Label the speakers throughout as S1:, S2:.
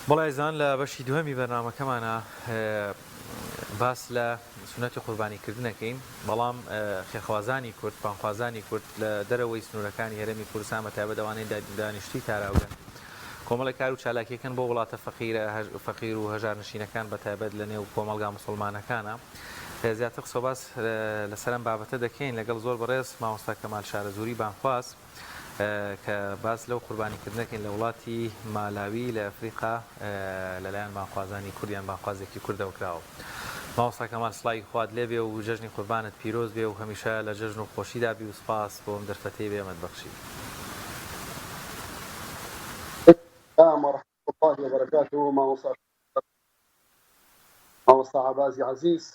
S1: بەڵێ ئازیزان لە بەشی دووهەمی بەرنامەکەمانا باس لە سوننەتی قوربانی کردن ئەکەین، بەڵام خێرخوازانی کورد، بانگخوازانی کورد لە دەرەوەی سنوورەکانی هەرێمی کوردستان بە تایبەت ئەوانەی دانیشتووی تاراوگەن کۆمەڵێک کار و چالاکیەکەن بۆ وڵاتە فەقیرە فەقیر و هەژارنشینەکان بە تایبەت لە نێو کۆمەڵگا موسوڵمانەکانە. زیاتر قسەوباس لەسەر ئەم بابەتە دەکەین لەگەڵ زۆر بەڕێز مامۆستا کەمال شارەزووری بانگخواز. کە باس لەو قوربانیکردنەکەین لە وڵاتی مالاوی لە ئەفریقا لەلایەن بانگخوازانی کورد یان بانگخوازێکی کوردەوە کراوە. مامۆستا کەمال سڵاوی خوات لێبێ و جەژنی قوربانت پیرۆز بێ و هەمیشە لە جەژن و خۆشیدا بی و سپاس بۆ ئەم دەرفەتەی بە ئێمەت بەخشی.
S2: السلام ورحمة الله وبركاته مامۆستا مامۆستا عەباسی عەزیز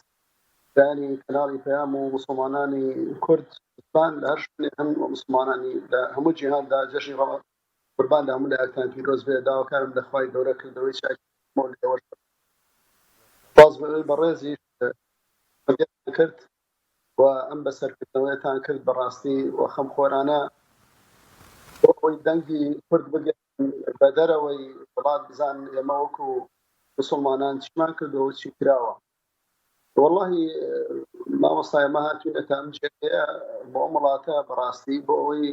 S2: برایانی کەناڵی پەیام و موسڵمانانی کورد کوردستان لە هەر شوێنێک هەن و موسڵمانانی لە هەموو جیهاندا جەژنی ڕەمە قوربان لە هەموو لایەکتان پیرۆز بێ داواکارم لە خوای گەورە کردەوەی چاکی مۆلی ئەوەش سپاس بۆ ئێوەی بەڕێزیش پەیوەندیتان کرد و ئەم بەسەرکردنەوەیەتان کرد بەڕاستی و خەمخۆرانە بۆ ئەوەی دەنگی کورد بگەن بە دەرەوەی وڵات بزانن ئێمە وەکو مسلمانان چیمان کردووە و چی کراوە. وەڵاهی مامۆستا ئێمە هاتوینەتە ئەم جێگەیە بۆ ئەم وڵاتە بەڕاستی بۆ ئەوەی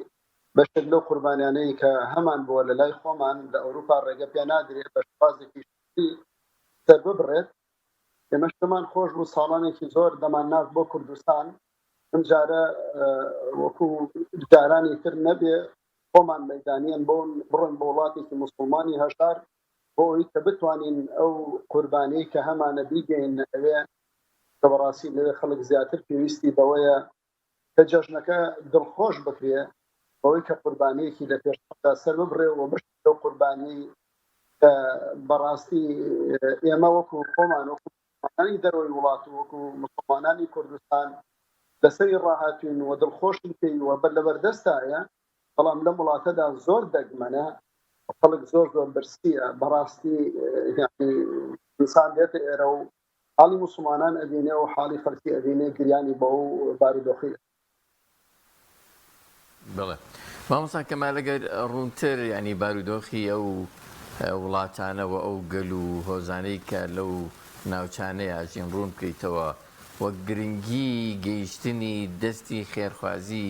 S2: بەشێک لەو قوربانیانەی کە هەمان بووە لە لای خۆمان لە ئەوروپا ڕێگە پێ نادرێت بە شێوازێکی شخصی سەر ببڕێت ئێمەش پێمان خۆش بوو ساڵانێکی زۆر دەمان نارد بۆ کوردستان ئەم جارە وەکو جارانی تر نەبێ خۆمان مەدانیان بۆ بڕۆین بۆ وڵاتێکی موسڵمانی هەژار بۆ ئەوەی کە بتوانین ئەو قوربانیەی کە هەمانە بیگەینە ئەوێ کە بەڕاستی لەوێ خەڵک زیاتر پێویستی بەوەیە کە جەژنەکە دڵخۆش بکرێ بەوەی کە قوربانیەکی لە پێشدا سەر ببڕێ و بەش لەو قوربانی کە بەڕاستی ئێمە وەکو خۆمان وەکو مسوڵمانانی دەرەوەی وڵات و وەکو مسوڵمانانی کوردستان لەسەری ڕاهاتوین و دڵخۆشین پێی و بەر لەبەردەستایە بەڵام لەم وڵاتەدا زۆر دەگمەنە خەڵک زۆر زۆر برسیە بەڕاستی یعنی ئینسان دێتە ئێرە و حاڵی موسڵمانان ئەبینێ و حاڵی خەڵکی ئەبینێ گریانی بەو بارودۆخی.
S3: بەڵێ مامۆستا کەمال ئەگەر ڕوونتر یعنی بارودۆخی ئەو وڵاتانە و ئەو گەل و هۆزانەی کە لەو ناوچانەیە ئەژین ڕوون بکەیتەوە و گرنگی گەیشتنی دەستی خێرخوازی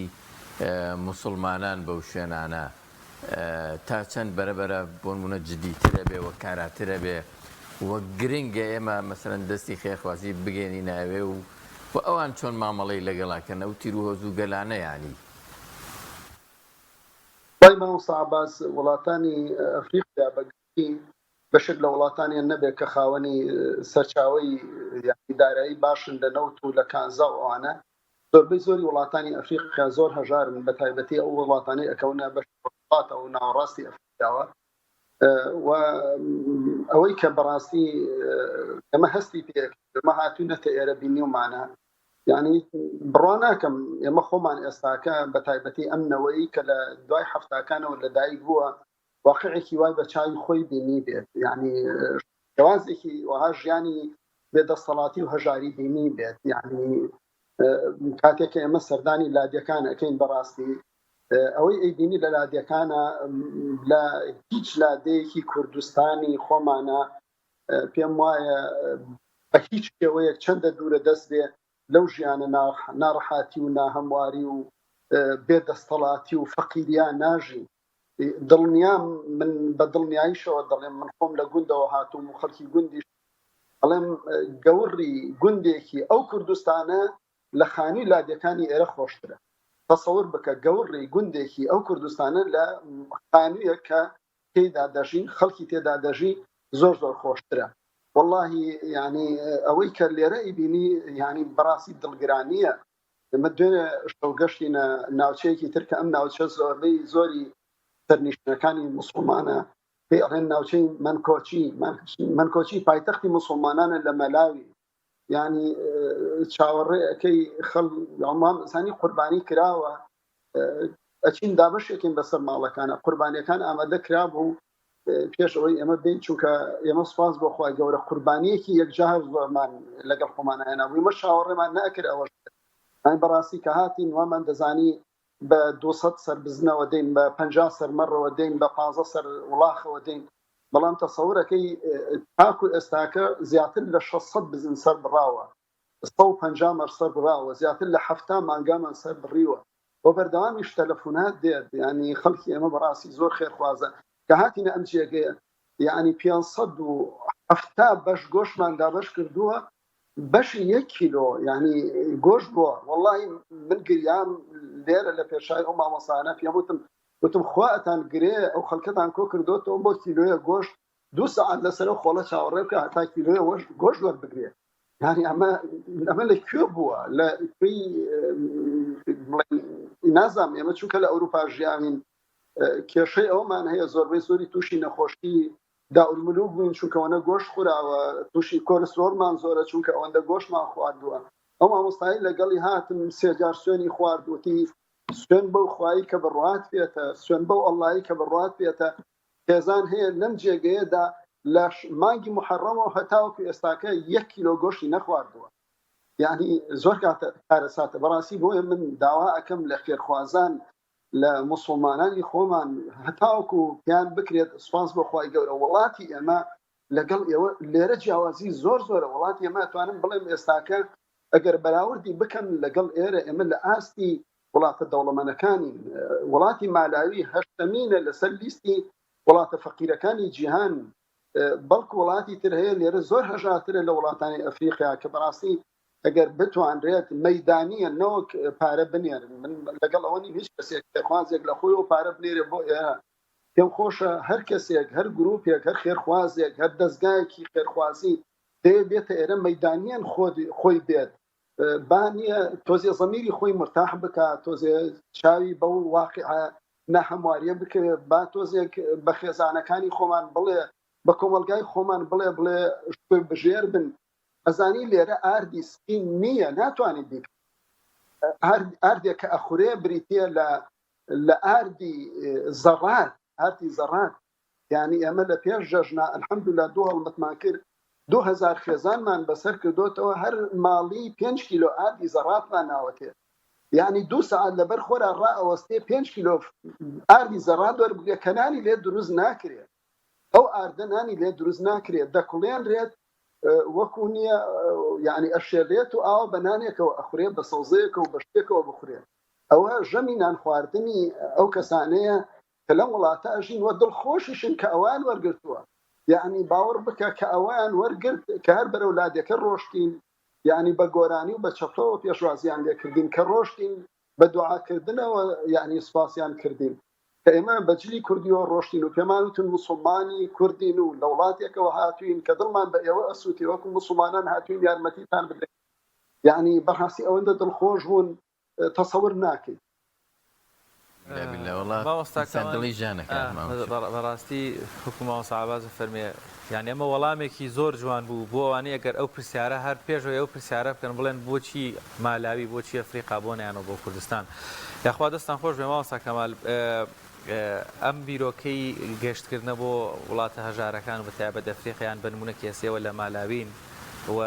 S3: موسڵمانان بەو شوێنانە تا چەند بەرە بەرە بۆنمونە جدیتر ئەبێ و کاراتر ئەبێ و گرنگە ئێمە مەسەلەن دەستی خێرخوازی بگەێنینە ئەوێ و و ئەوان چۆن مامەڵەی لەگەڵا کەن ئەو تیروهۆز و گەلانە یانی.
S2: وەڵای مامۆستا عەباس وڵاتانی ئەفریقیا بە گشتی بەشێک لە وڵاتانیان نەبێت کە خاوەنی سەرچاوەی یانی دارایی باشن لە نەوت و لە کانزا و ئەوانە زۆربەی زۆری وڵاتانی ئەفریقیا زۆر هەژارن بە تایبەتی ئەو وڵاتانەی ئەکەونە بەشی ڕۆژهەڵاتەوە و ناوەڕاستی ئەفریقیاوە و ئەوەی کە بەڕاستی ئێمە هەستی پێ ئێمە هاتوینەتە ئێرە بینیومانە یعنی بڕوا ناکەم ئێمە خۆمان ئێستاکە بە تایبەتی ئەم نەوەی کە لە دوای هەفتاکانەوە لەدایک بووە واقعێکی وای بە چاوی خۆی بینی بێت یعنی شێوازێکی وەها ژیانی بێدەسەڵاتی و هەژاری بینی بێت یعنی کاتێک کە ئێمە سەردانی لادێکان ئەەکەین بەڕاستی ئەوەی ئەیبینی لە لادێکانە لە هیچ لادەیەکی کوردستانی خۆمانە پێم وایە بە هیچ شێوەیەک چەندە دوورە دەست بێ لەو ژیانە ناڕەحاتی و ناهەمواری و بێ دەستەڵاتی و فەقیریان ناژین دڵنیام من بە دڵنیاییشەوە دەڵێم من خۆم لە گوندەوە هاتووم و خەڵکی گوندیش ئەڵێم گەوڕی گوندێکی ئەو کوردستانە لە خانووی لادێکانی ئێرە خۆشترە تەسەور بکە گەوڕی گوندێکی ئەو کوردستانە لە خانوویەک کە تێیدا دەژین خەڵکی تێدا دەژی زۆر زۆر خۆشترە واللهی یعنی ئەوەی کە لێرە ئیبینی یعنی بەڕاستی دڵگرانیە ئێمە دوێنێ شەو گەشتینە ناوچەیەکی تر کە ئەم ناوچە زۆربەی زۆری سەرنیشتنەکانی موسڵمانە پێی ئەڵێن ناوچەی مەنکۆچی مەنکۆچی پایتەختی موسڵمانانە لە مەلاوی یعنی چاوەڕێ ئەەکەی خەڵ زانی قوربانی کراوە ئەچین دابەشێکین بەسەر ماڵەکانە قوربانیەکان ئامادە کرابوو پێش ئەوەی ئێمە بین چونکە ئێمە سپاس بۆ خوای گەورە قوربانیەکی یەکجار زۆرمان لەگەڵ خۆمان هێنا بوو ئێمە چاوەڕێمان نەکرد ئەوەش بێت بەڕاستی کە هاتین وامان دەزانی بە 200 سەر بزنەوە دێین بە 50 سەر مەڕەوە دێین بە 15 سەر وڵاخەوە دێین. بەڵام تەسەورەکەی تاکو ئێستاکە زیاتر لە 600 بزن سەر بڕاوە 150 مەڕ سەر بڕاوە زیاتر لە 70 مانگامان سەر بڕیوە و بەردەوامیش تەلەفونات دێت یعنی خەڵکی ئێمە بەڕاستی زۆر خێرخوازە کە هاتینە ئەم جێگەیە یعنی 570 بەش گۆشمان دابەش کردووە بەشی یەک کیلۆ یعنی گۆشت بووە وەڵی من گریام لێرە لە پێشای ئەو مامۆسانە پێم وتم وتم خوا ئەتان گرێ ئەو خەڵکەتان کۆ کردۆتەوە بۆ کیلۆیە گۆشت دوو سەعات لەسەر ئەو خۆڵە چاوەڕێ بکە هەتا کیلۆیە وەش گۆشت وەربگرێ یعنی ئەمە ئەمە لە کوێ بووە لە کوێی بڵێن نازانم ئێمە چونکە لە ئەوروپا ژیاوین کێشەی ئەومان هەیە زۆربەی زۆری تووشی نەخۆشی داولملوک بووین چونکە ئەوەنە گۆشت خوراوە تووشی کۆلسترۆڵمان زۆرە چونکە ئەوەندە گۆشتمان خواردووە ئەو مامۆستای لەگەڵی هاتم سێجار سوێنی خوارد وتی سوێن بەو خوایی کە بڕوات پێتە، سوێن بەو ئەڵڵایی کە بڕوات پێتە، خێزان هەیە لەم جێگەیەدا لە مانگی موحەڕەمەوە هەتاوەکو ئێستاکە یەک کیلۆ گۆشتی نەخواردووە. یعنی زۆر کاتە کارەساتە بەڕاستی بۆیە من داوا ئەکەم لە خێرخوازان لە موسڵمانانی خۆمان هەتاوەکو پێیان بکرێت سوپاس بۆ خوای گەورە وڵاتی ئێمە لەگەڵ ئێوە لێرە جیاوازی زۆر زۆرە وڵاتی ئێمە ئەتوانم بڵێم ئێستاکە ئەگەر بەراوردی بکەن لەگەڵ ئێرە ئێمە لە ئاستی وڵاتە دەوڵەمەنەکانین وڵاتی مالاوی هەشتەمینە لەسەر لیستی وڵاتە فەقیرەکانی جیهان بەڵکو وڵاتی تر هەیە لێرە زۆر هەژارترە لە وڵاتانی ئەفریقیا کە بەڕاستی ئەگەر بتوانرێت مەدانیە نەوەک پارە بنێرن من لەگەڵ ئەوە نیم هیچ کەسێک خێرخوازێک لە خۆی و پارە بنێرێ بۆ ئێرە پێم خۆشە هەر کەسێک هەر گروپێک هەر خێرخوازێک هەر دەستگایەکی خێرخوازی دەیە بێتە ئێرە مەیدانیان خۆی بێت با نییە تۆزێ زەمیری خۆی مرتاح بکە تۆزێ چاوی بەو واقعە ناهەمواریە بکەوێت با تۆزێک بە خێزانەکانی خۆمان بڵێ بە کۆمەلگای خۆمان بڵێ بڵێ بژێر بن ئەزانی لێرە ئاردی سپی نییە ناتوانانی بیک ئاردێک کە ئەخورێ بریتە لە لە ئاردی زەڕات ئاردی زەڕات یانی ئێمە لە پێش جەژنا الحمدللە دوو هەڵمەتمان کرد 2000 خێزانمان بەسەر کردۆتەوە هەر ماڵی 5 کیلۆ ئاردی زەڕاتمان ناوەتێ یعنی دوو سەعات لەبەر خۆرا ڕائەوەستێ 5 کیلۆ ئاردی زەڕات وەربگرێ کە نانی لێ دروست ناکرێ ئەو ئاردە نانی لێ دروست ناکرێت دەکوڵێنرێت وەکو نییە یعنی ئەشێلێت و ئاوە بە نانێکەوە ئەخورێ بە سەوزەیەکەوە بە شتێکەوە بخورێت ئەوە ژەمی نان خواردنی ئەو کەسانەیە کە لەم وڵاتە ئەژین وە دڵخۆشیشن کە ئەوان وەرگرتووە یعنی باوەڕ بکە کە ئەویان وەرگرت کە هەر بەرەو لادێکە ڕۆشتین یعنی بە گۆرانی و بە چەپڵەوە پێشوازیان لێکردین کە ڕۆشتین بە دوعاکردنەوە یعنی سوپاسیان کردین کە ئێمە بە جلی کوردیەوە ڕۆشتین و پێمان وتن موسڵمانی کوردین و لە وڵاتێکەوە هاتوین کە دڵمان بە ئێوە ئەسووتێ وەکو موسڵمانان هاتوین یارمەتیتان بدەین یعنی بەڕاستی ئەوەندە دڵخۆش بوون تەسەور ناکەی.
S1: مامۆستا کەمال بەڕاستی وەکو مامۆستا عەباس ئەفەرموێ یانی ئەمە وەڵامێکی زۆر جوان بوو بۆ ئەوانەی ئەگەر ئەو پرسیارە هەر پێش ئەوەی ئەو پرسیارە بکەن بڵێن بۆچی مالاوی بۆچی ئەفریقا بۆ نایەنەوە بۆ کوردستان یاخوا دەستان خۆش بێ مامۆستا کەمال ئەم بیرۆکەی گەشتکردنە بۆ وڵاتە هەژارەکان و بەتایبەت ئەفریقا یان بە نموونە کێسێوە لە مالاوین و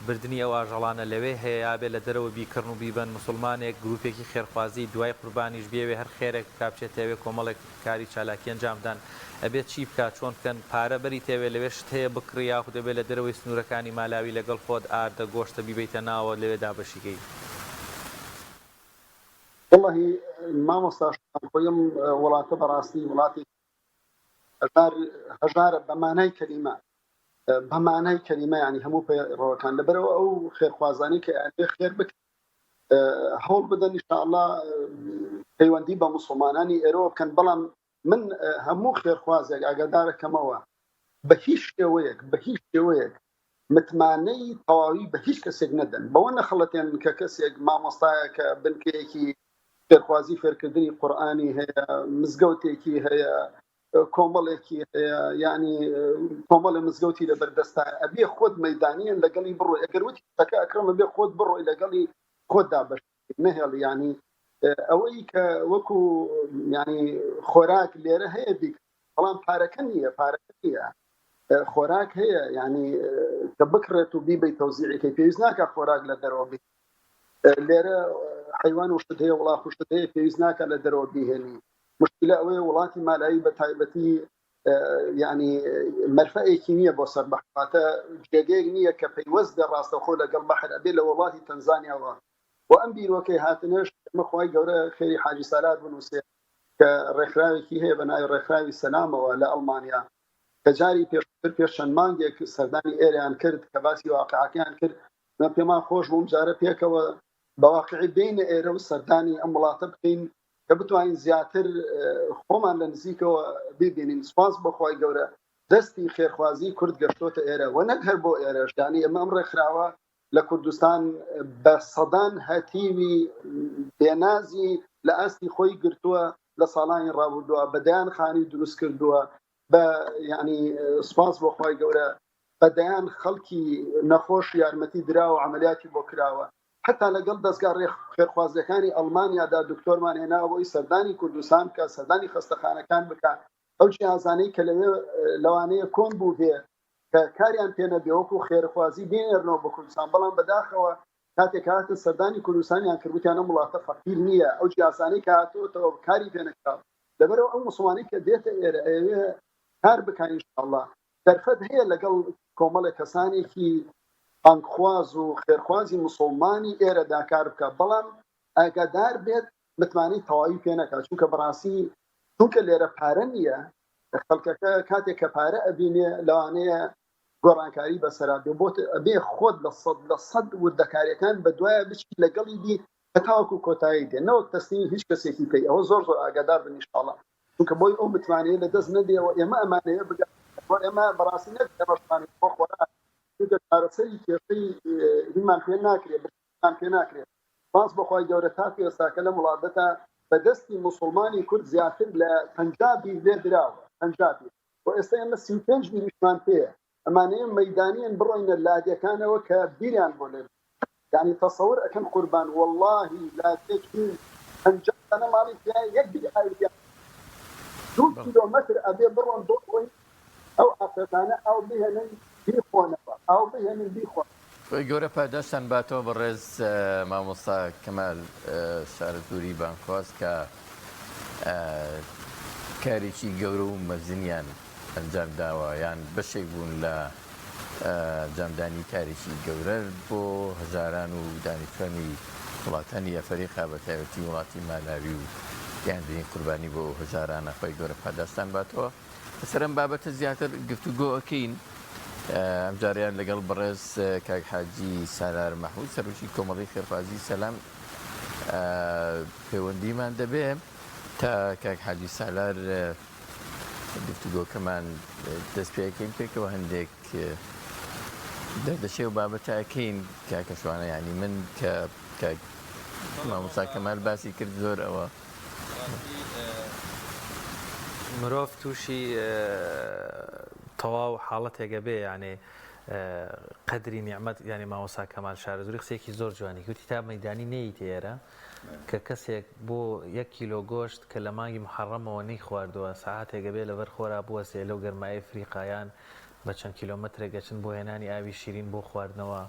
S1: بردنی ئەو ئاژەڵانە لەوێ هەیە یا بێ لە دەرەوە بیکڕن و بیبەن موسڵمانێک گروپێکی خێرخوازی دوای قوربانیش بیەوێ هەر خێرێک بکا بچێتە ئەوێ کۆمەڵێک کاری چالاکی ئەنجام بدەن ئەبێ چی بکا چۆن بکەن پارە بەریتە ئەوێ لەوێ شت هەیە بکڕی یاخود ئەبێ لە دەرەوەی سنوورەکانی مالاوی لەگەڵ خۆت ئاردە گۆشتە بیبەیتە ناوە لەوێ دابەشی کەی.
S2: وەڵاهی مامۆستا شوان خۆی ئەم وڵاتە بەڕاستی وڵاتێکی هەژار هەژارە بە مانای کەلیمە بە مانای کەلیمە یعنی هەموو پەیڕەوەکان لەبەرەوە ئەو خێرخوازانەی کە ئەیانەوێ خێر بکەن هەوڵ بدەن ئینشاءاللە پەیوەندی بە موسڵمانانی ئێرەوە بکەن بەڵام من هەموو خێرخوازێک ئاگادارەکەمەوە بە هیچ شێوەیەک بە هیچ شێوەیەک متمانەی تەواوی بە هیچ کەسێک نەدەن بەوە نەخەڵەتێن کە کەسێک مامۆستایەکە بنکەیەکی فێرخوازی فێرکردنی قورئانی هەیە مزگەوتێکی هەیە کۆمەڵێکی هەیە یعنی کۆمەڵی مزگەوتی لە بەردەستا ئەبێ خۆت مەدانیان لەگەڵی بڕۆی ئەگەر وتی شتەکە ئەکڕم ئەبێ خۆت بڕۆی لەگەڵی خۆت دابەش نەهێڵی یعنی ئەوەی کە وەکو یعنی خۆراک لێرە هەیە بیک بەڵام پارەکە نییە پارەکە نییە خۆراک هەیە یعنی کە بکڕێت و بیبەی تەوزیعەکەی پێویست ناکە خۆراک لە دەرەوە بی لێرە حیوان و شت هەیە وڵاخ و شت هەیە پێویست ناکە لە دەرەوە بیهێنی مشکلە ئەوەیە وڵاتی مالایی بە تایبەتی. یعنی مەرفەیەکی نییە بۆ سەر بەحر واتە جێگەیەک نییە کە پەیوەست بێ ڕاستەوخۆ لەگەڵ بەحر ئەبێ لە وڵاتی تەنزانیاوە و ئەم بیرۆکەی هاتنەش ئەمە خوای گەورە خێری حاجی سالار بنووسێ کە ڕێکخراوێکی هەیە بە ناوی ڕێکخراوی سەلامەوە لە ئەڵمانیا کە جاری پێشتر پێش چەند مانگێک سەردانی ئێرەیان کرد کە باسی واقعەکەیان کرد من پێمان خۆش بووم جارە پێکەوە بە واقعی بینە ئێرە و سەردانی ئەم وڵاتە بکەین کە بتوانین زیاتر خۆمان لە نزیکەوە ببینین. سوپاس بۆ خوای گەورە دەستی خێرخوازی کورد گەشتۆتە ئێرە و نەک هەر بۆ ئێرەش، یانی ئێمە ئەم ڕێکخراوە لە کوردستان بە سەدان هەتیوی بێنازی لە ئاستی خۆی گرتووە لە ساڵانی ڕابردووە بە دەیان خانی دروست کردووە بە یعنی سوپاس بۆ خوای گەورە بە دەیان خەڵکی نەخۆش یارمەتی دراوە عملیاتی بۆ کراوە حەتا لەگەڵ دەزگا خێرخوازیەکانی ئەڵمانیادا دکتۆرمان هێناوە بۆی سەردانی کوردستان بکا سەردانی خەستەخانەکان بکا ئەو جیهازانەی کە لەوێ لەوانەیە کۆن بووبێ کە کاریان پێ نەبێ وەکو خێرخوازی بینێرنەوە بۆ کوردستان بەڵام بەداخەوە کاتێک هاتن سەردانی کوردستانیان کرد وتیان ئەم وڵاتە فەقیر نییە ئەو جیهازانەی کە هاتووەتەوە کاری پێ نەکراوە لەبەرەوە ئەو موسڵمانەی کە دێتە ئێرە ئەیەوێ کار بکا ئینشاءاللە دەرفەت هەیە لەگەڵ کۆمەڵێک کەسانێکی بانگخواز و خێرخوازی موسڵمانی ئێرەدا کار بکات، بەڵام ئاگادار بێت متمانەی تەواوی پێ نەکات، چونکە بەڕاستی چونکە لێرە پارە نییە، خەڵکەکە کاتێک کە پارە ئەبینێ لەوانەیە گۆڕانکاری بەسەرا بێ، بۆت ئەبێ خۆت 100% وردەکاریەکان بەدوایە بچی لەگەڵی بی هەتاوەکو کۆتایی دێ، نەوەک تەسلیمی هیچ کەسێکی بکەی، ئەوە زۆر زۆر ئاگادار بن ئینشاڵڵا. چونکە بۆی ئەو متمانەیە لە دەست نەدێ و ئێمە ئەمانەوێ بگا بۆ ئێمە بەڕاستی نەک ئێمەشمان بۆ خۆراک چونکە چارەسەری کێشەی هیمان پێ ناکرێ برسیمان پێ ناکرێ سپاس بۆ خوای گەورە تاکو ئێستاکە لەم وڵاتەتا بە دەستی موسڵمانی کورد زیاتر لە 50 بیر لێ دراوە 50 بیر و ئێستا ئێمە 35 بیریشمان پێیە ئەمانەیە مەیدانیان بڕۆینە لادێکانەوە کە بیریان بۆ لێ یانی تەسەور ئەکەن قوربان وەڵاهی لادێکی 50 دانە ماڵی تیایە یەک بیر ئاوی تیا دوو کیلۆمەتر ئەبێ بڕۆن بۆ ئەوەی ئەو ئافرەتانە ئاو بهێنن بیخۆنەوە ئاو بهێنن بیخۆن.
S3: خوای گەورە پاداشتان باتەوە بەڕێز مامۆستا کەمال شارەزووری بانگخواز کە کارێکی گەورە و مەزنیان ئەنجام داوە یان بەشێک بوون لە ئەنجامدانی کارێکی گەورە بۆ هەژاران و دانیشتوانی وڵاتانی ئەفەریقا بە تایبەتی وڵاتی مالاوی و گەیاندنی قوربانی بۆ ئەو هەژارانە خوای گەورە پاداشتان باتەوە. لەسەر ئەم بابەتە زیاتر گفتوگۆ ئەکەین ئەمجارەیان لەگەڵ بەڕێز کاک حاجی سالار مەحمود سەرۆکی کۆمەڵی خێرخوازی سەلام پەیوەندیمان دەبێ تا کاک حاجی سالار گفتوگۆکەمان دەست پێ ئەکەین پێکەوە هەندێک دەردەچێ و بابەتە ئەکەین کاکە شوانە یانی من کە کاک مامۆستا کەمال باسی کرد زۆر ئەوە
S1: مرۆڤ تووشی تەواو حاڵەتێک ئەبێ یانێ قەدری نیعمەت یانی مامۆستا کەمال شارەزووری قسەیەکی زۆر جوانی وتی تا مەیدانی نەیەیتە ئێرە کە کەسێک بۆ یەک کیلۆ گۆشت کە لە مانگی موحەڕەمەوە نەیخواردووە سەعاتێک ئەبێ لەبەر خۆرا بوەسێ لەو گەرمایەی فریقا یان بە چەند کیلۆمەترێک ئەچن بۆ هێنانی ئاوی شیرین بۆ خواردنەوە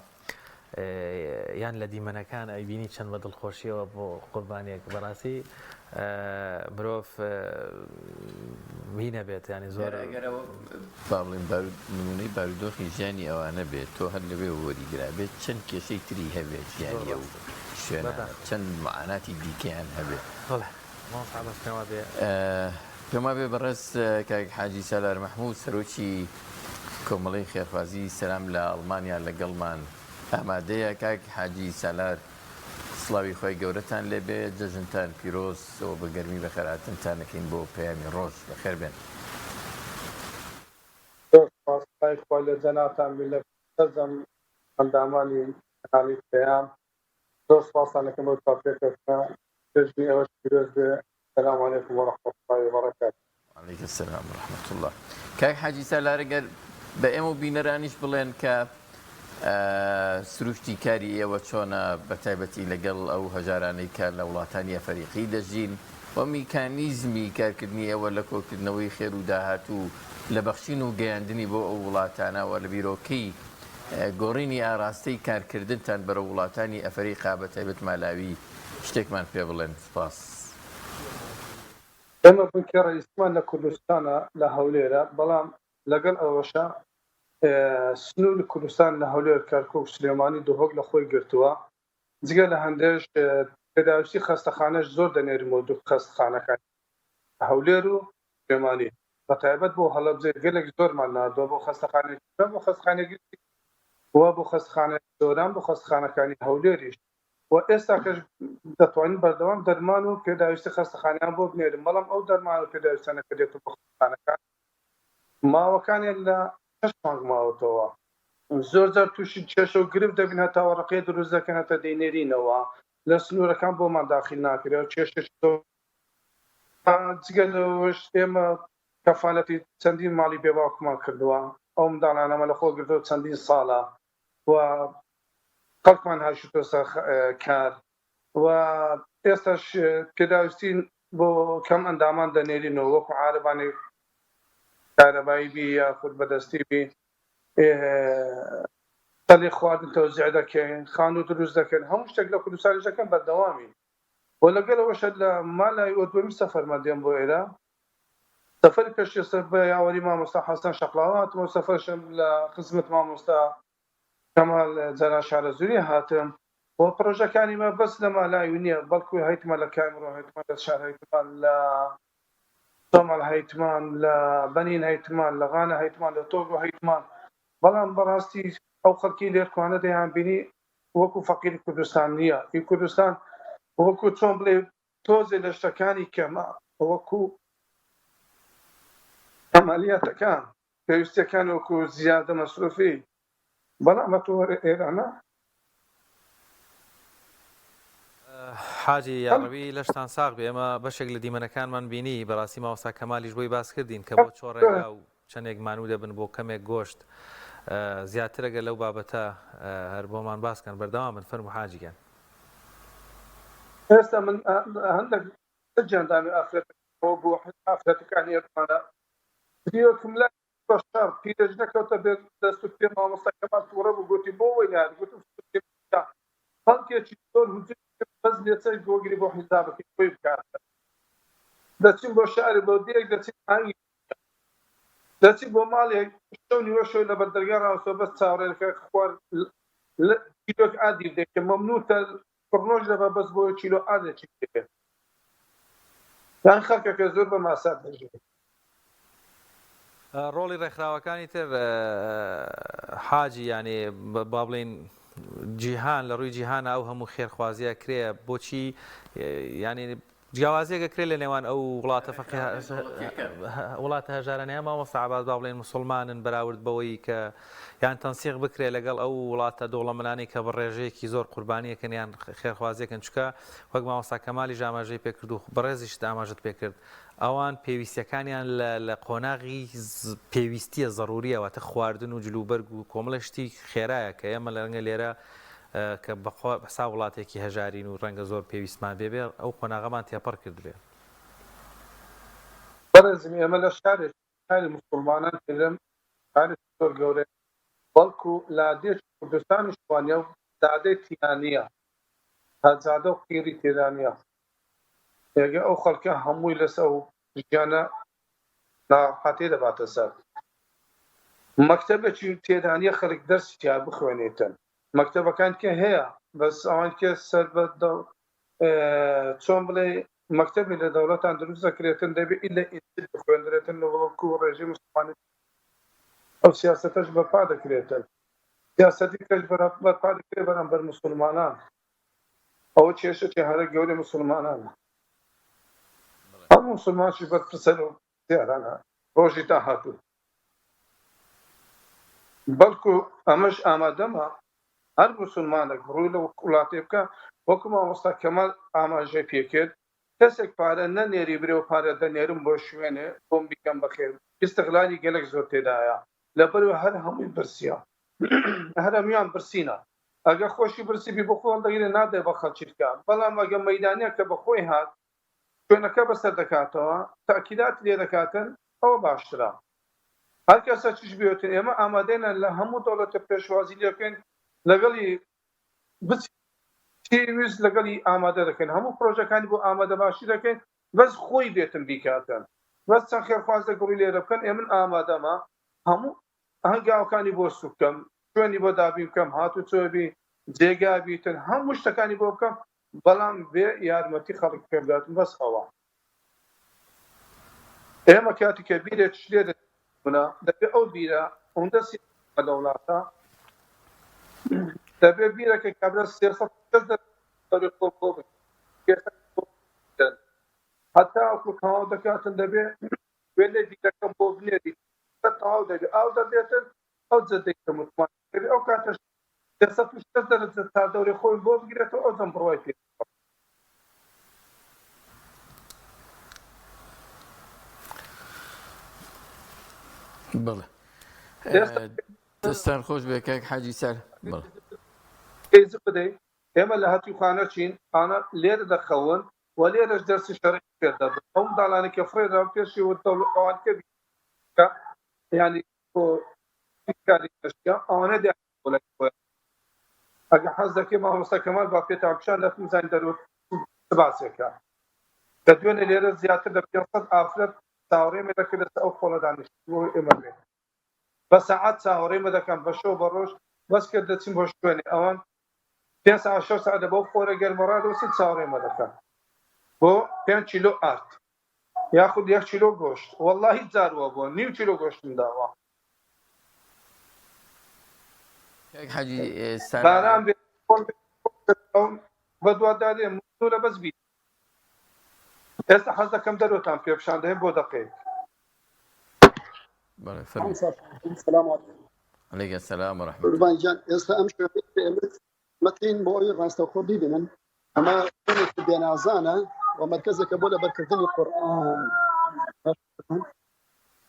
S1: یان لە دیمەنەکان ئەیبینی چەند بە دڵخۆشیەوە بۆ قوربانیەک بەڕاستی مرۆڤ هی نەبێت ینی زۆر
S3: ئەگەرەوە با بڵێین نمونەی بارودۆخی ژیانی ئەوانە بێت تۆ هەر لەوێ وەریگرابێت چەند کێشەی تری هەبێت ژیانی ئەو شوێنانە چەند معاناتی دیکەیان هەبێت.
S1: بەڵێ مامۆستا عەباس پێم وابێ.
S3: پێم وابێ بەڕێز کاک حاجی سالار مەحموود سەرۆکی کۆمەڵەی خێرخوازی سەلام لە ئەڵمانیا لەگەڵمان ئامادەیە کاک حاجی سالار سڵاوی خوای گەورەتان لێبێ جەژنتان پیرۆز و بە گەرمی بەخێرهاتنتان ئەکەین بۆ پەیامی ڕۆژ بەخێر بێن.
S4: زۆر سوپاس سڵاوی خوا لە جەنابتان بێ لە سەرجەم ئەندامانی کەناڵی پەیام زۆر سوپاستان ئەکەم بۆ چاوپێکەوتنە جەژنی ئێوەش پیرۆز بێ سلام علیکم و رحمە اللە و بەرەکاته.
S3: وعلیک السلام و رحمە اللە. کاک حاجی سالار گەر بە ئێمە و بینەرانیش بڵێن کە سروشتی کاری ئێوە چۆنە بە تایبەتی لەگەڵ ئەو هەژارانەی کە لە وڵاتانی ئەفەریقی دەژین و میکانیزمی کارکردنی ئێوە لە کۆکردنەوەی خێر و داهات و لە بەخشین و گەیاندنی بۆ ئەو وڵاتانە و لە بیرۆکەی گۆڕینی ئاراستەی کارکردنتان بەرەو وڵاتانی ئەفەریقا بە تایبەت مالاوی شتێکمان پێ بڵێن سوپاس.
S4: ئێمە بنکەی ڕەئیسمان لە کوردستانە لە هەولێرە، بەڵام لەگەڵ ئەوەشا سنووری کوردستان لە هەولێر، کەرکووک، سلێمانی، دهۆک لە خۆی گرتووە. جگە لە هەندێش پێداویستی خەستەخانەش زۆر دەنێرین بۆ دوو خەستخانەکانی هەولێر و سلێمانی بە تایبەت بۆ هەڵەبجە گەلێک زۆرمان ناردووە بۆ خەستەخانەی بۆ خەستخانەی گشتی و بۆ خەستخانەی سۆران بۆ خەستخانەکانی هەولێریش و ئێستاکەش دەتوانین بەردەوام دەرمان و پێداویستی خەستەخانەیان بۆ بنێرین بەڵام ئەو دەرمان و پێداویستانە کە دێتە بۆ خەستخانەکان ماوەکانیان لە شەش مانگ ماوەتەوە زۆر جار تووشی کێشە و گرفت دەبین هەتا وەڕەقەیە دروست دەکەن هەتا دەینێرینەوە لە سنوورەکان بۆمان داخیل ناکرێت و کێشەی زۆر جگە لەوەش ئێمە کەفالەتی چەندین ماڵی بێ باوکمان کردووە ئەو منداڵانەمە لە خۆ گرتووە چەندین ساڵە و خەڵکمان هاشتۆ سەر کار و ئێستاش پێداویستی بۆ کەم ئەندامان دەنێرینەوە وەکو عارەبانی کارەبایی بی یاخود بەدەستی بی تەلی خواردن تەوزیع دەکەین خانوو دروست دەکەن هەموو شتێک لە کوردستانیش دەکەن بەردەوامین و لەگەل ئەوەش لە مالای و دووەمین سەفەرمان دێم بۆ ئێرە سەفەری پێش ئێستا بە یاوەری مامۆستا حەسەن شەقڵاوە هاتمەوە سەفەرشم لە خزمەت مامۆستا کەمال جەلال شارەزووری هاتم و پرۆژەکانی مە بەس لە مالای نییە بەڵکو هەیتمان لە کامرۆ هەیتمان لە شار هەیتمان لە سۆماڵ هەیتمان لە بەنین هەیتمان لە غانە هەیتمان لە تۆگۆ هەیتمان بەڵام بەڕاستی ئەو خەڵکی لێرکوانە دەیان بینی وەکو فەقیری کوردستان نییە ئی کوردستان وەکو چۆن بڵێ تۆزێ لە شتەکانی کەمە وەکو عەمەلیاتەکان پێویستیەکان وەکو زیادە مەسروفی بەڵام ئەتۆ وەرە ئێرانە.
S1: حاجی یاڕەبی لەشتان ساغ بێ ئێمە بەشێک لە دیمەنەکانمان بینی بەڕاستی مامۆستا کەمالیش بۆی باس کردین کە بۆ چۆ ڕێگا و چەندێک مانوو دەبن بۆ کەمێک گۆشت زیاتر ئەگەر لەو بابەتە هەر بۆمان باس کەن بەردەوام بن فەرموو حاجی گیان.
S4: ئێستا من هەندێک جاندامی ئافرەتەوە بۆ ئافرەتەکانی ئێرانە فریۆکم لای بە شەڕ پیرێژنە کەوتە بێ دەست و پێ مامۆستا کەمال تووڕە بوو گوتی بۆ وەی نایەت گوتم خەڵکێکی زۆر هجوم کرد بەس لێچەی گۆگری بۆ حیسابەکەی خۆی بکات دەچین بۆ شاری بۆ دێک دەچین ئاوی دەچین بۆ ماڵێک شەو نیوە شەو لەبەر دەرگا ڕاوەستاوە بەس چاوەڕێ دەکات خوار کیلۆک ئادی بدەیت کە مەمنوتە کڕنۆش دەبا بەس بۆ کیلۆ ئادێکی بدەیت یان خەڵکەکە زۆر بە ماسات دەژێت.
S1: ڕۆڵی ڕێکخراوەکانی تر حاجی یانی با بڵێین جیهان لە ڕووی جیهانە ئەو هەموو خێرخوازیە کرێ بۆچی یانی جیاوازیەک ئەکرێ لە نێوان ئەو وڵاتە فەقیه وڵاتە هەژارانەیە مامۆستا عەباس با بڵێین موسڵمانن بەراورد بەوەی کە یان تەنسیق بکرێ لەگەڵ ئەو وڵاتە دەوڵەمەنانەی کە بە ڕێژەیەکی زۆر قوربانیەکەن یان خێرخوازیەکەن چونکە وەک مامۆستا کەمالیش ئاماژەی پێکرد و بەڕێزیشت ئاماژەت پێکرد ئەوان پێویستیەکانیان لە لە قۆناغی پێویستیە زەڕوریە واتە خواردن و جلوبەرگ و کۆمەڵێ شتی خێرایە کە ئێمە لە ڕەنگە لێرە کە بەخوا حساب وڵاتێکی هەژارین و ڕەنگە زۆر پێویستمان پێ بێ ئەو قۆناغەمان تێپەڕ کردبێ.
S4: بەڕێزم ئێمە لە شارێکی شاری موسوڵمانان تێرم شارێکی زۆر گەورەیە بەڵکو لادێکی کوردستانیش وانیە و زادەی تیا نیە تا جادە و قیڕی تێدا نیە ئێگە ئەو خەڵکە هەمووی لەس ئەو ژیانە ناڕەحەتی دەباتە سەر مەکتەبێکی تێدا نیە خەڵک دەرسی تیا بخوێنێتن مەکتەبەکان کە هەیە بەس ئەوان کە سەر بە چۆن بڵێ مەکتەبی لە دەوڵەتان دروست دەکرێتن دەبێ ئیلا ئینجیل بخوێندرێتن لە وەکو ڕێژیمی موسڵمانی ئەو سیاسەتەش بەرپا دەکرێتن سیاسەتی کەش بەرپا دەکرێت بەرامبەر موسڵمانان ئەوە کێشەکی هەرە گەورەی موسڵمانانە هەموو موسڵمانشی بەرپرسە لەو پرسیارانە ڕۆژی داهاتوو بەڵکو ئەمەش ئامادەمە هەر موسڵمانێک ڕووی لە وڵاتێ بکە وەکو مامۆستا کەمال ئاماژەی پێکرد کەسێک پارە نەنێری برێ و پارە دەنێرم بۆ شوێنێ بۆم بیکەم بەخێر ئیستغلالی گەلەک زۆر تێدایە لەبەرئەوەی هەر هەمووی برسیە هەر هەموویان برسینە ئەگەر خۆشی برسی بی بۆ خۆی هەڵدەگرێ نادەێ بە خەڵکی بکا بەڵام ئەگەر مەیدانیەکە بە خۆی هات شوێنەکە بەسەر دەکاتەوە تاکیدات لێ دەکاتن ئەوە باشترە هەر کەسە چیش بێتن ئێمە ئامادەینە لە هەموو دەوڵەتە پێشوازی لێ بکەین لەگەڵی بچی ویست لەگەڵی ئامادە دەکەین هەموو پرۆژەکانی بۆ ئامادە باشی دەکەین. بەس خۆی بێتن بیکاتن بەس چەند خێرخوازێک ڕووی لێرە بکەن ئێ من ئامادەمە هەموو هەنگاوەکانی بۆ سوک بکەم شوێنی بۆ دابین بکەم هاتوچۆ بی جێگا بیتن هەموو شتەکانی بۆ بکەم بەڵام بێ یارمەتی خەڵک پێ بداتن بەس ئەوە ئێمە کاتی کە بیرێک شلێ دەبوونە دەبێ ئەو بیرە ئەوەندە لە وڵاتە دەبێ بیرەکە کابرا 300 کەس دەبێ خۆ بۆ هەتاوەکو تەواو دەکاتن دەبێ وێنەی بیرەکەم بۆ بنێری تەواو دەبێ ئاو دەبێتن ئەو جەدەی کە متمان دەبێ ئەو کاتەش 360 دەرەجە چاردەورەی خۆی بۆ بگرێتەوە ئەو جەم بڕوای پێ
S3: بەڵێ دەستان خۆش بێ کاک حاجی سەر بەڵێ
S4: بدەیت ئێمە لە هەتیوخانە چین ئانە لێرە دەخەون و لێرەش دەرسی شەرعی فێر دەبن ئەو منداڵانەی کە فڕێدراون پێشی و دەوڵ ئەوان کە کە یانی بۆ کاری نەشکە ئەوانە دێن بۆ لای خۆیان ئەگە حەز دەکەی مامۆستا کەمال با پێتان پیشان دەکەم بزانین دەرەوە چ باسێکە کە دوێنێ لێرە زیاتر لە 500 ئافرەت چاوەڕێ مە دەکرد لەسەر ئەو خۆڵە دانیشت بۆ ئێمە بێت بە سەعات چاوەڕێ مە دەکەن بە شەو بە ڕۆژ بەس کە دەچین بۆ شوێنێ ئەوان پێنج سەعات شەش سەعات لە بەو خۆرە گەرمە ڕادەوەستن چاوەڕێ مە دەکەن بۆ پێنج کیلۆ ئارد یاخود یەک کیلۆ گۆشت وەڵڵاهی جار وا بووە نیو کیلۆ گۆشتم داوە.
S3: کاک حاجی سانا
S4: باران بێ خۆر بێ بەدوادارێ موتورە بەس بی ئێستا حەز دەکەم دەرۆتان پێ پیشان دەێم بۆ دەقەیەک.
S3: بەڵێ فەرموو.
S2: سلام علیکم.
S3: علیک السلام و رحمة
S2: قوربان گیان ئێستا ئەم شوێنەی کە ئێمە مەتین بۆ ئەوی ڕاستەوخۆ بیبینن ئەمە شوێنێکی بێنازانە و مەرکەزێکە بۆ لەبەرکردنی قورئان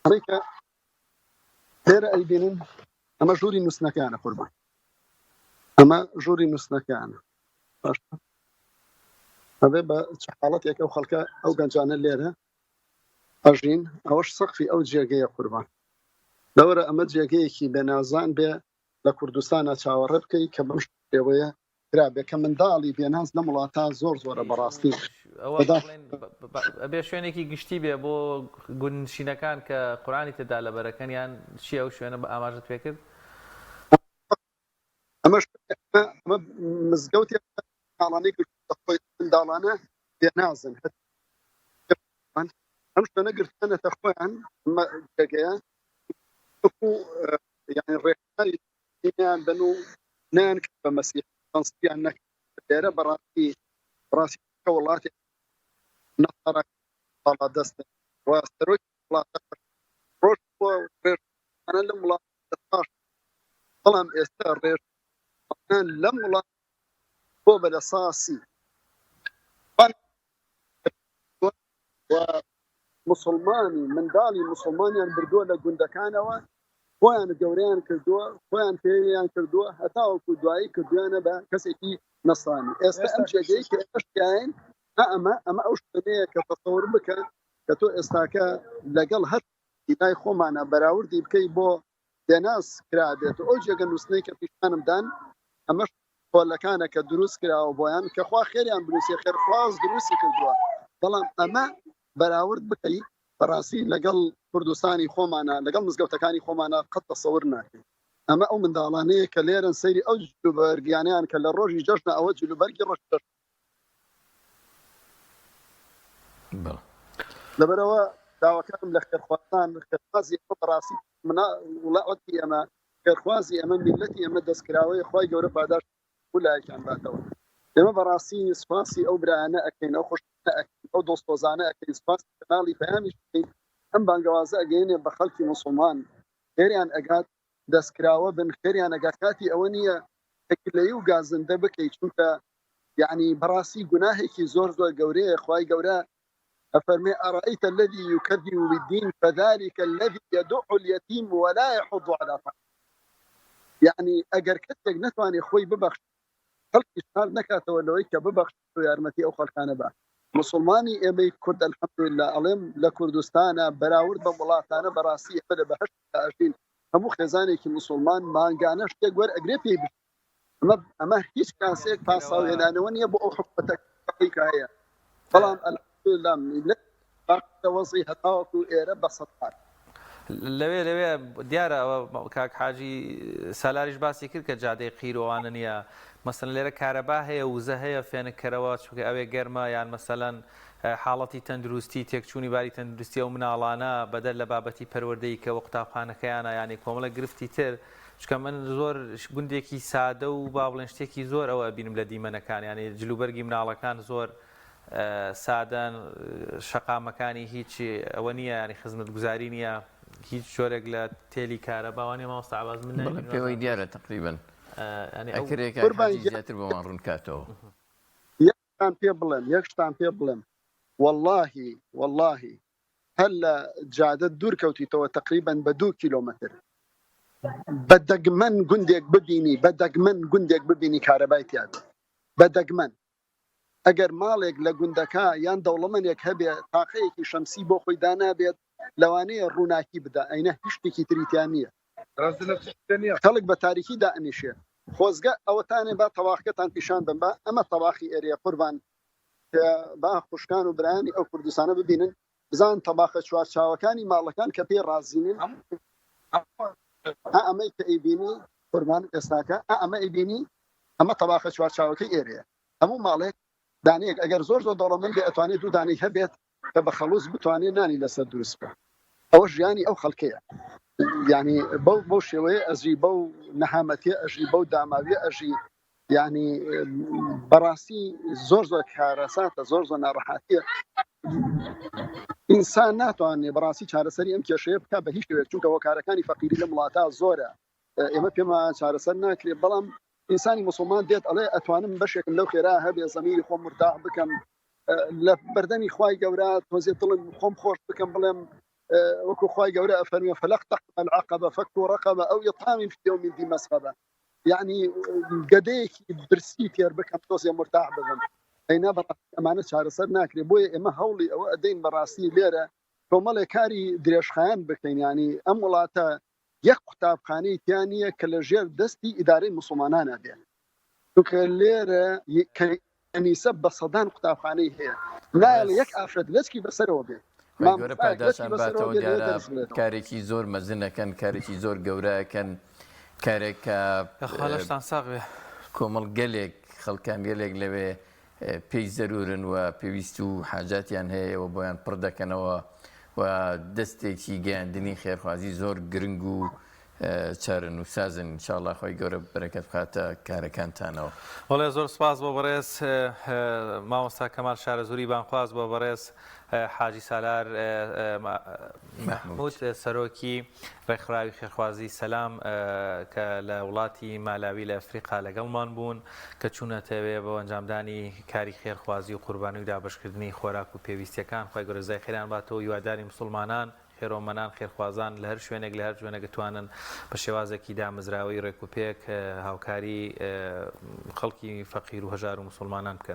S2: ئەمەی کە لێرە ئەیبینن ئەمە ژووری نووسنەکانە قوربان ئەمە ژووری نووسنەکانە باشە ئەبێ بە چ حاڵەتێک ئەو خەڵکە ئەو گەنجانە لێرە ئەژین ئەوەش سەقفی ئەو جێگەیە قوربان لەوەرە ئەمە جێگەیەکی بێنازان بێ لە کوردستانە چاوەڕێ بکەی کە بەم شێوەیە کرابێ کە منداڵی بێناز لەم وڵاتە زۆر زۆرە بەڕاستی
S1: ئەوە ئەبێ شوێنێکی گشتی بێ بۆ گوندنشینەکان کە قورئانی تێدا لەبەرەکەن یان چی ئەو شوێنە بە ئاماژەت پێ کرد؟
S2: ئەمەش ئەمە مزگەوتی منداڵانەی گرتووەتە خۆی منداڵانە بێنازن ئەم شوێنە گرتوویانەتە خۆیان ئەمە جێگەیە وەکو یعنی ڕێکخراوی نیان بن و نیان کرد بە مەسیح تەنسیان نەکرد لێرە بەڕاستی بەڕاستی کە وڵاتی نەسارا باڵا دەستن و سەرۆکی وڵاتە ڕۆژ بۆ ڕێژانە لەم وڵاتە باش بەڵام ئێستا ڕێژان لەم وڵات بۆ بە لە ساسی و مسلمانی منداڵی مسلمانیان بردووە لە گوندەکانەوە خۆیان گەورەیان کردووە خۆیان فێریان کردووە هەتاوەکو دوایی کردویانە بە کەسێکی نەسرانی ئێستا ئەم جێگەی کە ئێمەش تیاین ئەمە ئەمە ئەو شوێنەیە کە تەسەور بکە کە تۆ ئێستاکە لەگەڵ هەر لای خۆمانە بەراوردی بکەی بۆ پێناس کرابێت و ئەو جێگە نووسنەی کە پیشانم دان ئەمەش پۆلەکانە کە دروست کراوە بۆیان کە خوا خێریان بنووسێ خێرخواز دروستی کردووە بەڵام ئەمە بەراورد بکەی بەڕاستی لەگەڵ کوردستانی خۆمانە لەگەڵ مزگەوتەکانی خۆمانە قەت تەسەور ناکەین ئەمە ئەو منداڵانەیە کە لێرن سەیری ئەو جلوبەرگیانیان کە لە ڕۆژی جەژنە ئەوە جلوبەرگی ڕۆژ جەژن لەبەرەوە داواکارم لە خێرخوازان خێرخوازی ئێمە بەڕاستی وڵاتی ئێمە خێرخوازی ئێمە میللەتی ئێمە دەستکراوەی خوای گەورە پاداشت و لایەکیان باتەوە ئێمە بەڕاستی سوپاسی ئەو برایانە ئەکەین ئەو خوشکانە ئەکەین ئەو دڵسۆزانە ئەکەین سوپاسی کەناڵی پەیامیش ئەکەین ئەم بانگەوازە ئەگەیەنێ بە خەڵکی موسڵمان خێریان ئەگات دەستکراوە بن خێریان ئەگات کاتی ئەوە نییە کە گلەیی و گازندە بکەیت چونکە یعنی بەڕاستی گوناهێکی زۆر زۆر گەورەیە خوای گەورە ئەفەرمێ أرأيت الذي يكذب بالدين فذلك الذي يدع اليتيم ولا يحض على طعام یعنی ئەگەر کەسێک نەتوانێت خۆی ببەخش خەڵکی سارد نەکاتەوە لەوەی کە ببەخش و یارمەتی ئەو خەڵکانە بە مسلمانی ئێمەی کورد الحمدلله ئەڵێم لە کوردستانە بەراورد بە وڵاتانە بەڕاستی ئێمە لە بەهەشت ئەژین هەموو خێزانێکی مسلمان مانگانە شتێک وەرئەگرێ پێی بژی ئەمە ئەمە هیچ کاسێک پاساوهێنانەوە نییە بۆ ئەو حکومەتە کە هەیە بەڵام. لە وەزعی هەتاوەکو ئێرە بە سەدان.
S1: لەوێ لەوێ دیارە ئەوە کاک حاجی سالاریش باسی کرد کە جادەی قیر و ئەوانە نییە مەسەلەن لێرە کارەبا هەیە وزە هەیە فێنککەرەوە چونکە ئەوێ گەرمە یان مەسەلەن حاڵەتی تەندروستی تێکچوونی باری تەندروستی ئەو مناڵانە بەدەر لە بابەتی پەروەردەیی کە وە قوتابخانەکەیانە یانی کۆمەڵێک گرفتی تر چونکە من زۆر گوندێکی سادە و با بڵێن شتێکی زۆر ئەوە ئەبینم لە دیمەنەکان یانی جلوبەرگی مناڵەکان زۆر سادەن شەقامەکانی هیچ ئەوە نییە ینی خزمەتگوزاری نییە هیچ جۆرێک لە تێلی کارەبا وانە مامۆستا عەباس من
S3: بەڵێ پێوەی دیارە تقریبا ئەکرێ کاک
S2: قوربان
S3: حاجی
S2: گیان
S3: زیاتر بۆمان ڕوون کاتەوە.
S2: یەک شتان پێ بڵێم یەک شتان پێ بڵێم وەڵاهی وەڵاهی هەر لە جادە دوور کەوتیتەوە تقریبا بە دوو کیلۆمەتر بە دەگمەن گوندێک ببینی بە دەگمەن گوندێک ببینی کارەبای تیا بێت بە دەگمەن ئەگەر ماڵێک لە گوندەکە یان دەوڵەمەنێک هەبێ تاقەیەکی شەمسی بۆ خۆی دانابێت لەوانەیە ڕووناکی بدا ئەینە هیچ شتێکی تری تیا نییە خەڵک بە تاریکی دائەنیشێ خۆزگە ئەوەتانێ با تەواخەکەتان پیشان بم با ئەمە تەواخی ئێرەیە قوربان کە با خوشکان و برایانی ئەو کوردستانە ببینن بزان تەباخە چوارچاوەکانی ماڵەکان کە پێی ڕازینن ئەمەی کە ئەیبینی قوربان ئێستاکە ئەمە ئەیبینی ئەمە تەباخە چوارچاوەکەی ئێرەیە هەموو ماڵێک دانەیەک ئەگەر زۆر زۆر دەوڵەمەند بێ ئەتوانێت دوو دانەی هەبێت کە بە خەڵوز بتوانێت نانی لەسەر دروست بکە ئەوە ژیانی ئەو خەڵکەیە یعنی بەو بەو شێوەیە ئەژی بەو نەهامەتیە ئەژی بەو داماویە ئەژی یعنی بەڕاستی زۆر زۆر کارەساتە زۆر زۆر ناڕەحاتیە ئینسان ناتوانێت بەڕاستی چارەسەری ئەم کێشەیە بکە بە هیچ شێوەیەک چونکە هۆکارەکانی فەقیری لەم وڵاتە زۆرە ئێمە پێمان چارەسەر ناکرێت بەڵام ئینسانی مسلمان دێت ئەڵێ ئەتوانم بەشێکم لەو خێرا هەبێ زەمیری خۆم مرتاح بکەم لە بەردەمی خوای گەورە تۆزێ دڵم خۆم خۆش بکەم بڵێم وەکو خوای گەورە ئەفەرمێ فلقتحم العقبة فك رقبة أو إطعام في يوم ذي مسغبة یعنی گەدەیەکی برسی تێر بکەم تۆزێ مرتاح ببم ئەینا بەڕاستی ئەمانە چارەسەر ناکرێت بۆیە ئێمە هەوڵی ئەوە ئەدەین بەڕاستی لێرە کۆمەڵێک کاری درێژخایەن بکەین ینی ئەم وڵاتە یەک قوتابخانەی تیا نییە کە لە ژێر دەستی ئیدارەی موسڵمانانا بێ چونکە لێرە کەنیسە بە سەدان قوتابخانەی هەیە نایەڵێ
S3: بەس
S2: یەک ئافرەت لەچکی بەسەرەوە بێ
S3: خوای گەورە
S2: مامۆستایەک لەچکی
S3: پاداشتان
S2: بەسەرەوە
S3: باتەوە
S2: بێ لەوێ
S3: دیارە
S2: دەرس بڵێتەوە.
S3: کارێکی زۆر مەزن ئەکەن کارێکی زۆر گەورە ئەکەن کارێک کە
S1: یاخوا لەشتان ساغ بێ.
S3: کۆمەڵ گەلێک خەڵکان گەلێک لەوێ پێی زەرورن و پێویست و حاجاتیان هەیە ئێوە بۆیان پڕ دەکەنەوە و دەستێکی گەیاندنی خێرخوازی زۆر گرنگ و چارەنووسسازن ان شاء اللە خوای گەورە بەرەکەت بخاتە کارەکانتانەوە.
S1: بەڵێ زۆر سپاس بۆ بەڕێز مامۆستا کەمال شارەزووری بانگخواز بۆ بەڕێز حاجی سالار مەحمود سەرۆکی ڕێکخراوی خێرخوازی سەلام کە لە وڵاتی مالاوی لە ئەفریقا لەگەڵمان بوون کە چوونەتەوێ بۆ ئەنجامدانی کاری خێرخوازی و قوربانی و دابەشکردنی خۆراک و پێویستیەکان خوای گەورە جزای خێریان باتەوە هیوادارین مسوڵمانان خێرۆمەنان خێرخوازان لە هەر شوێنێک لە هەر جوێنێک بتوانن بە شێوازێکی دامەزراوەی ڕێک و پێک هاوکاری خەڵکی فەقیر و هەژار و مسوڵمانان بکەن.